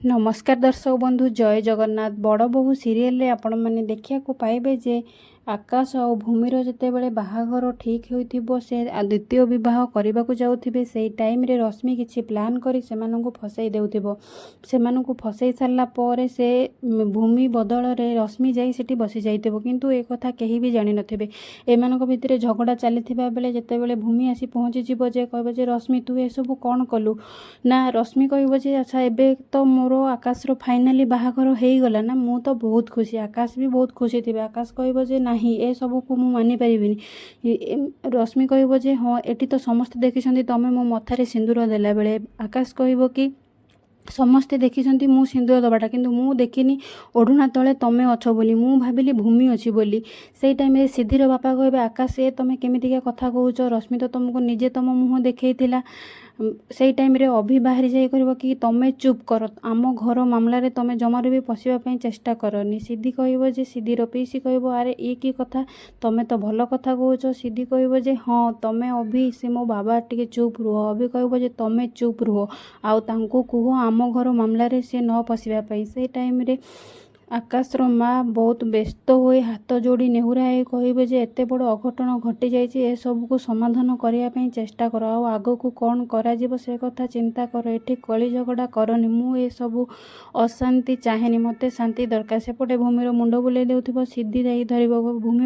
ନମସ୍କାର ଦର୍ଶକ ବନ୍ଧୁ, ଜୟ ଜଗନ୍ନାଥ। ବଡ଼ ବୋହୂ ସିରିଏଲରେ ଆପଣମାନେ ଦେଖିବାକୁ ପାଇବେ ଯେ ଆକାଶ ଆଉ ଭୂମିର ଯେତେବେଳେ ବାହାଘର ଠିକ୍ ହୋଇଥିବ, ସେ ଦ୍ୱିତୀୟ ବିବାହ କରିବାକୁ ଯାଉଥିବେ, ସେଇ ଟାଇମ୍ରେ ରଶ୍ମି କିଛି ପ୍ଲାନ୍ କରି ସେମାନଙ୍କୁ ଫସାଇ ଦେଉଥିବ। ସେମାନଙ୍କୁ ଫସାଇ ସାରିଲା ପରେ ସେ ଭୂମି ବଦଳରେ ରଶ୍ମି ଯାଇ ସେଠି ବସି ଯାଇଥିବ, କିନ୍ତୁ ଏ କଥା କେହି ବି ଜାଣିନଥିବେ। ଏମାନଙ୍କ ଭିତରେ ଝଗଡ଼ା ଚାଲିଥିବା ବେଳେ ଯେତେବେଳେ ଭୂମି ଆସି ପହଞ୍ଚିଯିବ ଯେ କହିବ ଯେ ରଶ୍ମି, ତୁ ଏସବୁ କ'ଣ କଲୁ? ନା ରଶ୍ମି କହିବ ଯେ ଆଚ୍ଛା, ଏବେ ତ ମୋର ଆକାଶର ଫାଇନାଲି ବାହାଘର ହେଇଗଲା ନା, ମୁଁ ତ ବହୁତ ଖୁସି। ଆକାଶ ବି ବହୁତ ଖୁସି ଥିବେ। ଆକାଶ କହିବ ଯେ ନାହିଁ, ଏସବୁକୁ ମୁଁ ମାନିପାରିବିନି। ରଶ୍ମି କହିବ ଯେ ହଁ, ଏଠି ତ ସମସ୍ତେ ଦେଖିଛନ୍ତି ତମେ ମୋ ମଥାରେ ସିନ୍ଦୁର ଦେଲାବେଳେ। ଆକାଶ କହିବ କି ସମସ୍ତେ ଦେଖିଛନ୍ତି ମୁଁ ସିନ୍ଦୁର ଦେବାଟା, କିନ୍ତୁ ମୁଁ ଦେଖିନି ଓଢ଼ଣା ତଳେ ତମେ ଅଛ ବୋଲି। ମୁଁ ଭାବିଲି ଭୂମି ଅଛି ବୋଲି। ସେଇ ଟାଇମ୍ରେ ସିଦ୍ଧିର ବାପା କହିବେ, ଆକାଶ, ଏ ତମେ କେମିତିକା କଥା କହୁଛ? ରଶ୍ମି ତ ତମକୁ ନିଜେ ତମ ମୁହଁ ଦେଖେଇଥିଲା। ସେଇ ଟାଇମ୍ରେ ଅଭି ବାହାରି ଯାଇ କହିବ କି ତମେ ଚୁପ୍ କର, ଆମ ଘର ମାମଲାରେ ତମେ ଜମାରୁ ବି ପଶିବା ପାଇଁ ଚେଷ୍ଟା କରନି। ସିଦ୍ଧି କହିବ ଯେ, ସିଦ୍ଧିର ପିଇସି କହିବ, ଆରେ ଇଏ କି କଥା? ତମେ ତ ଭଲ କଥା କହୁଛ। ସିଦ୍ଧି କହିବ ଯେ ହଁ, ତମେ ଅଭି, ସେ ମୋ ବାବା, ଟିକେ ଚୁପ୍ ରୁହ। ଅଭି କହିବ ଯେ ତମେ ଚୁପ୍ ରୁହ ଆଉ ତାଙ୍କୁ କୁହ ଆମ ଘର ମାମଲାରେ ସେ ନ ପଶିବା ପାଇଁ। ସେଇ ଟାଇମ୍ରେ ଆକାଶର ମା ବହୁତ ବ୍ୟସ୍ତ ହୋଇ ହାତ ଯୋଡ଼ି ନେହୁରା ହେଇ କହିବେ ଯେ ଏତେ ବଡ଼ ଅଘଟଣ ଘଟିଯାଇଛି, ଏସବୁକୁ ସମାଧାନ କରିବା ପାଇଁ ଚେଷ୍ଟା କର ଆଉ ଆଗକୁ କ'ଣ କରାଯିବ ସେ କଥା ଚିନ୍ତା କର। ଏଠି କଳି ଝଗଡ଼ା କରନି। ମୁଁ ଏସବୁ ଅଶାନ୍ତି ଚାହେଁନି, ମୋତେ ଶାନ୍ତି ଦରକାର। ସେପଟେ ଭୂମିର ମୁଣ୍ଡ ବୁଲେଇ ଦେଉଥିବ। ସିଦ୍ଧି ଯାଇ ଧରିବ ଭୂମି।